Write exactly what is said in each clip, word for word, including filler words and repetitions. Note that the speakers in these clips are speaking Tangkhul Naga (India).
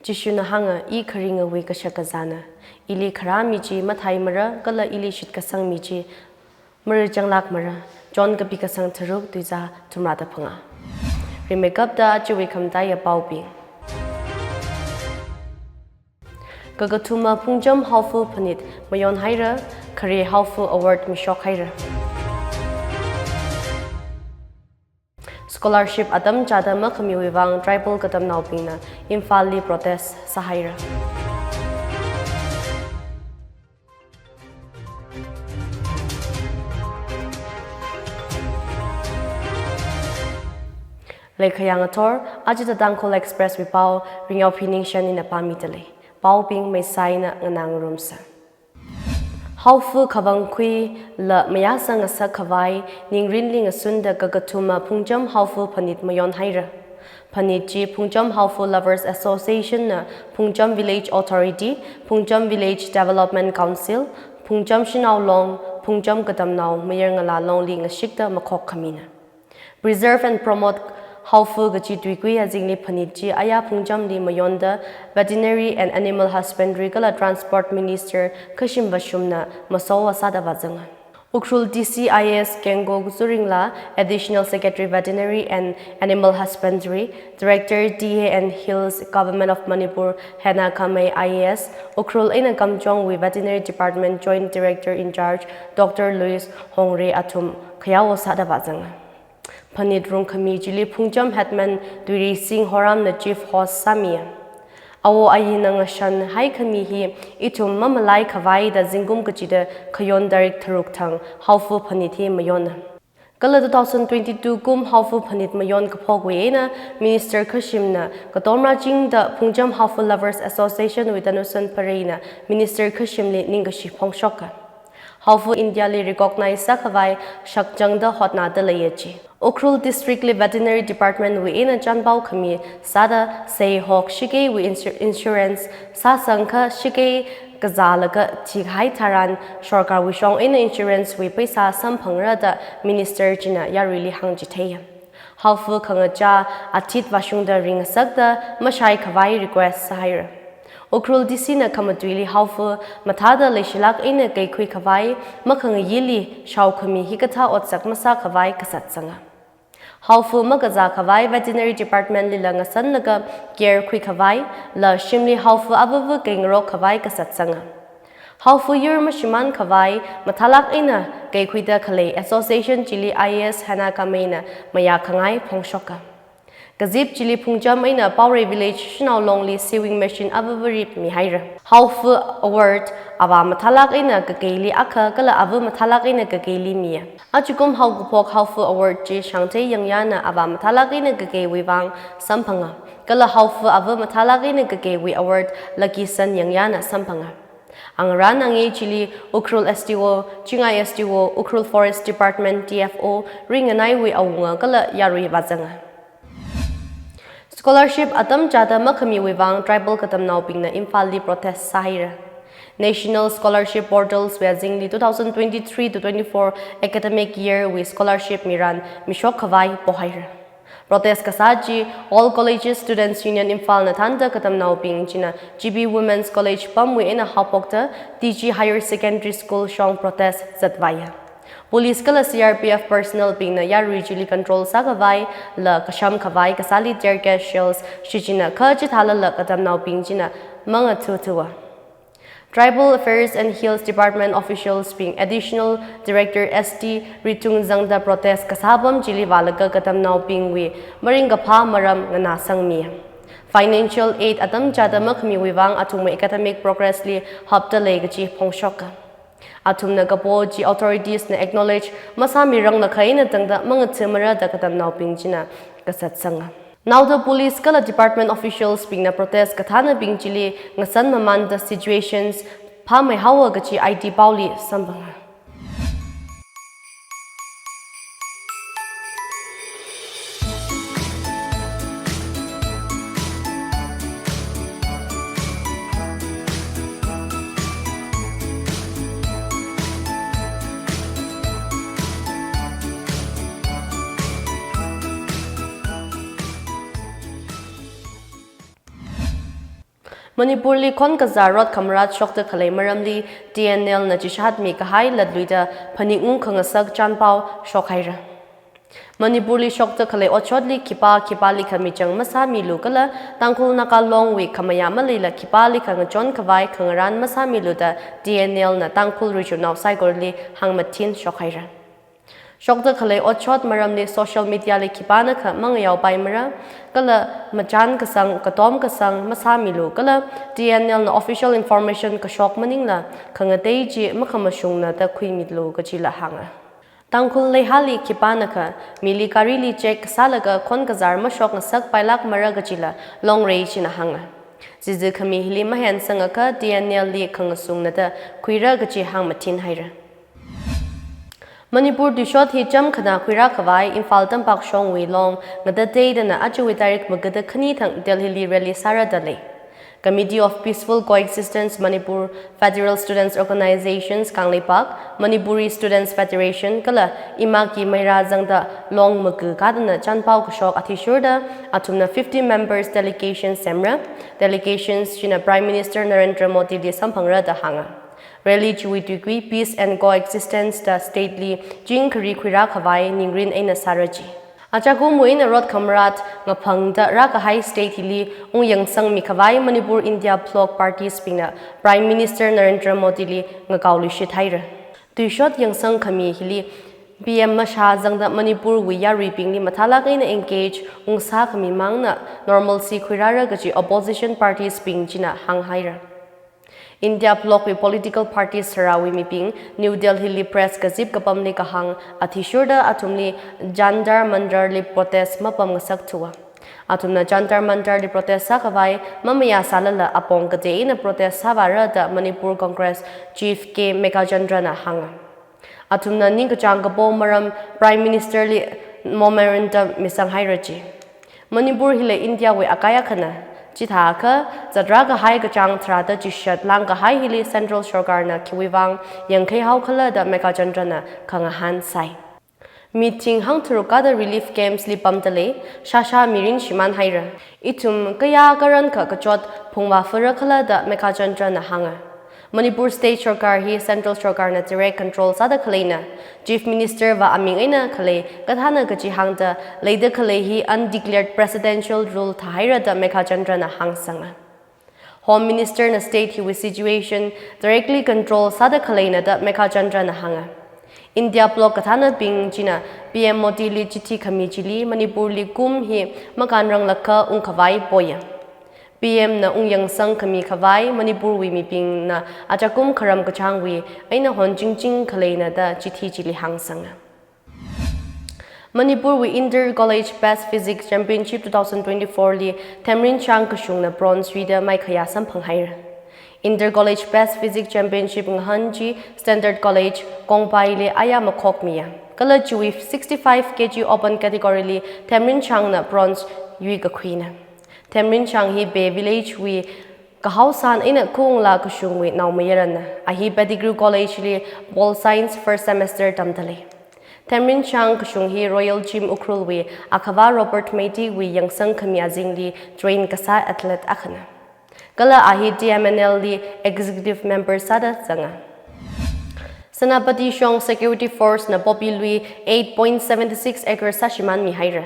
Jishuna hānga, I kharingawui kashakazāna. Ili kharā mi chi matheimara, kala ili shitkasang mi chi marichānglākmara. John kapi kasang tharuk, tuizā thumrāda phangā. Rimeikapta ajawui khamataiya paobing. Kakathuma Phungcham Haofa Phanit mayonhaira, khare Haofa Award mishokhaira. Scholarship atam chāda makhamiwui vang tribal katamnaobingna Imphalli protest sāhaira. Leikhayang athor, ajita Tangkhul Express wui pao, Ringyao Phiningshan ina pāmidalei. Paobing meisaina nganāngarumsa. Haofa khavangkhuila mayāsang ngasak khavai ningrinli ngasunda kakathuma Phungcham Haofa Phanit mayonhaira. Phanit chi Phungcham Haofa Lovers Association na Phungcham Village Authority, Phungcham Village Development Council, Phungcham Shanao Long, Phungcham Katamnao Mayar Ngala Longli ngashikta makhok khamina. Preserve and promote Haofa kachi tuikui azingli phanit chi aya Phungchamli mayonda Veterinary and Animal Husbandry kala Transport Minister Khashim Vashumna masowa sāda vāzanga. Ukhrul D C I A S Kengo Kutsuringla, Additional Secretary Veterinary and Animal Husbandry, Director D A and Hills, Government of Manipur Hena Kamei I A S, Ukhrul eina Kamjongwui Veterinary Department Joint Director in Charge Doctor Louis Hongre athum khayao sāda vāzanga. Phanit rungkhami chili Phungcham Headman Tuireising Horamna Chief Host sāmiya. Awo ayina ngashanhai khami hi ithum mamalai khavaida zingkum kachida khayon tarik tharuk thang Haofa Phanit hi mayona. Kala two thousand twenty-two kum Haofa Phanit mayon kaphokwui eina Minister Khashimna katomra chingda Phungcham Haofa Lovers Association wui Tanusan Pareina Minister Khashimli ningkashi phongshoka. Haofa India li recognize sākhavai shakchangda hotnada leiya chi. Ukhrul District li Veterinary Department wui eina chanpao khami sāda seihok shikeiwui insur-, insurance sāsangkha shikei kazālaga thikahai tharan sorkarwui shong eina insurance wui paisa samphangra da Minister china yaruili hāngchitheiya. Haofa khangachā athit vāshungda ringasakta mashaikhavai request sāhaira. Ukhrul D C na khamatuili Haofa mathāda leishilāk eina keikhui khavai, makhangayili shaokhami hikathā otsak masākhavai kasatsanga. Haofa makazā khavai Veterinary Department lila ngasanlaga care khuikhavaila shimli Haofa avava keingarok khavai kasatsanga. Haofa yur mashimān khavai mathālāk eina keikhuida khalei association chili I A S Hena Kameina mayākhangai phongshoka. Kazip chili Phungcham eina Paorei Village Shanao Longli sewing machine avava rip mihaira. Haofa Award avā mathālāk eina kakeili akha kala ava mathālāk eina kakeili miya. Achukum haokaphok Haofa Award chi Shangthei Yangyana avā mathālāk eina kakeiwui vang samphanga. Kala Haofa ava mathālāk eina kakeiwui award Lakisan Yangyana samphanga. Angarān angei chili Ukhrul S D O, Chingai S D O, Ukhrul Forest Department D F O, ringanaiwui awunga kala yarui vāzanga. Scholarship atam chāda makhamiwui vang tribal katamnaobingna Imphalli protest sāhaira. National Scholarship Portals wui azingli two thousand twenty-three to twenty-four academic year wui scholarship miran mishok khavai pohaira. Protest kasā chi All Colleges Students Union Imphalna thānda katamnaobing china G B Women's College pamwui eina haophokta T G Higher Secondary School shong protest zatvāya. Police kala C R P F personnel bingna yarui chili control sākhavaila kasham khavai kasāli tear gas shells shichinakha chithālala katamnaobing china mangathuthuwa. Tribal Affairs and Hills Department officials bing Additional Director S T Ritung zangda protest kasā apam chili vālaga katamnaobingwui maringkaphā maram nganāsangmi. Financial aid atam chāda makhamiwui vang athumwui academic progress li hapta lei kachi phongshoka. Athumna kapo chi authorities na acknowledge masāmiranglakha eina tangda mangathumara da katamnaobing china kasatsanga. Naoda police kala department officials bingna protest kathānabing chili ngasan mamānda situations phāmeihaowa kachi I T paoli samphanga. Manipurli khon kazar rot khamarat shokta khalei maramli T N L na chishatmi kahai latluida phaningung khangasak chanpao shokhaira. Manipurli shokta khalei otshotli khipā khipālikha michang masāmilu kala Tangkhul Naga Long wui khamayā maleila khipālikha ngachon khavai khangarān masāmilu da T N L na Tangkhul richunao saikorali hāngmathin shokhaira. Shokta khalei otshot maramli social media li khipānakha mangayaopaimara, kala machan kasang, katom kasang masāmilu, kala T N L na official information kashok maningla khangatei chi makhamashungna da khuimilu kajila hānga. Tangkhul Leihali khipānakha mili garili check sālaga khon kazar mashok ngasakpailākmara kajila Long Rei china hānga. Chizi khami hili mahensangakha T N L li khangasungna da khuira kaji hāngmathin haira. Manipur tuishot hi cham khana khuirā khavai Imphal tampakshongwui long ngatateidana ajawui tarik magada khani thang Delhili rally sāra dalei. Committee of Peaceful Coexistence Manipur, Federal Students Organizations Kangleipak, Manipuri Students Federation kala imaki meira zangda long maga kadana chanpao kashok athishurda athumna fifty members delegation semra, delegations china Prime Minister Narendra Modi li samphangra da hānga. Rally chiwui tuikui Peace and Coexistence da state li chingkhari khuirā khavai ningrin eina sāra ji. Achakumwui eina rot khamarat ngaphangda rākahai state hili ungyangsangmi khavai Manipur India bloc parties bingna Prime Minister Narendra Modi li ngakaoluishit haira. Tuishot yangsang khami hili P M mashā zangda Manipurwui yaruibingli mathālāk eina engage ungsā khami mangna normalcy khuirāra kaji opposition parties bing china hānghaira. India bloc wui political parties tharāwui mibing New Delhili press kazip kapamli kahāng athishurda athumli Jantar Mantar li protest mapam ngasak thuwa. Athumna Jantar Mantar li protest sākhavai mamayā sālala apong katei eina protest sāvāra da Manipur Congress Chief K Meghachandra na hānga. Athumna ningkachāng kapo maram Prime Minister li memorandum misang haira ji. Manipur hili India wui akai akhana. Chithākha zatrā kahai kachāng tharāda chishat lāng kahai hili Central Sorkar na khiwui vang yangkhei haokhala da Meghachandra na khangahān sai. Mi thing hangtharuk kada relief camps li pamdalei, shāshā mirin shimān haira. Ithum kayā karankha kachot phungvā phara khala da Meghachandra na hānga. Manipur State Sorkar hi Central Sorkar na direct control sāda khaleina, Chief Minister va aming eina khalei kathāna kaji hāngda leida khalei hi undeclared presidential rule thāhaira da Meghachandra na hāngsanga. Home Minister na state hiwui situation directly control sāda khaleina da Meghachandra na hānga. India bloc kathānabing china P M Modi li chithi khami chili Manipur li kum hi makānranglakha ungkhavai poya. P M na ungyangsang khami khavai Manipur wui mibingna achakum kharam kachāngwui eina honchingching khaleina da chithi chili hāngsanga. Manipur wui Inter College Best Physique Championship two thousand twenty-four li Themrinchang kashungna bronze yuida maikhayā samphang haira. Inter College Best Physique Championship ngahān chi Standard College Kongpai li aya makhokmiya. Kala chiwui sixty-five K G open category li Themrinchang na bronze yuikakhuina. Themrinchang hi Bey Village wui Kahaosan eina Khawunglaa kashungwui naomayaranna. A hi Pettigrew College li Pol Science first semester tamdalei. Themrinchang kashung hi Royal Gym Ukhrul wui Akhava Robert Meitei wui yangsang khami azingli train kasā athlete akhana. Kala a hi T M N L li executive member sāda zanga. Senapati Shong Security Force na poppy lui eight point seven six acres sāshimānmi haira.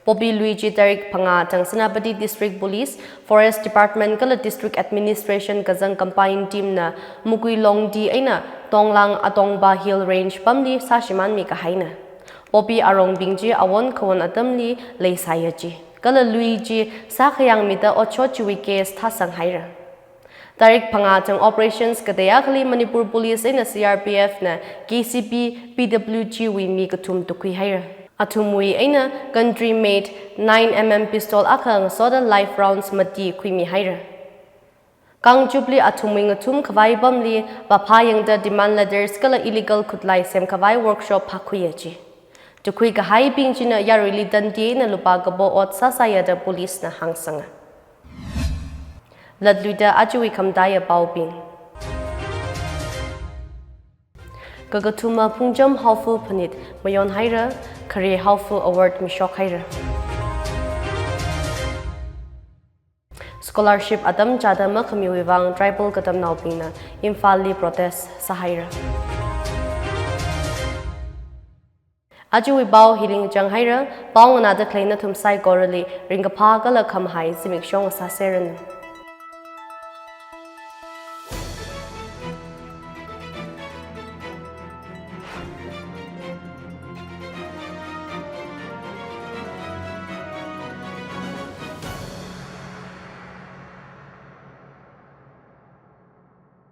Poppy lui chi tarik phangā thang Senapati District Police, Forest Department kala District Administration kazang combined team na Mukui Longdi eina Tonglang Atongba Hill Range pamli sāshimānmi kahaina. Poppy arongbing chi awon khawon atamli leisāya ji. Kala lui chi sākhayangmida otshot chiwui case thāsang haira. Tarik phangā thang operations katei akhali Manipur Police eina C R P F na K C P, P W G wui mi kathum tukhui haira. Athumwui eina country made nine M M pistol akha ngasoda live rounds mati khuimi haira. Kangchupli athumwui ngathum khavai pamli vāphā yangda demand letters kala illegal khutlai semkhavai workshop phākhuiya ji. Tukhui kahaibing china yaruili tandi eina lupā kapo ot sāsāya da police na hāngsanga. Latluida ajawui khamataiya paobing. Kakathuma Phungcham Haofa Phanit mayon haira, Khare Haofa Award mishok haira. Scholarship atam chāda makhamiwui vang tribal katamnaobingna Imphalli protest sāhaira. Ajawui pao hili ngachang haira. Pao nganāda khalei nathum saikorali ringkaphā kala khamahai zimiksho sāseranu.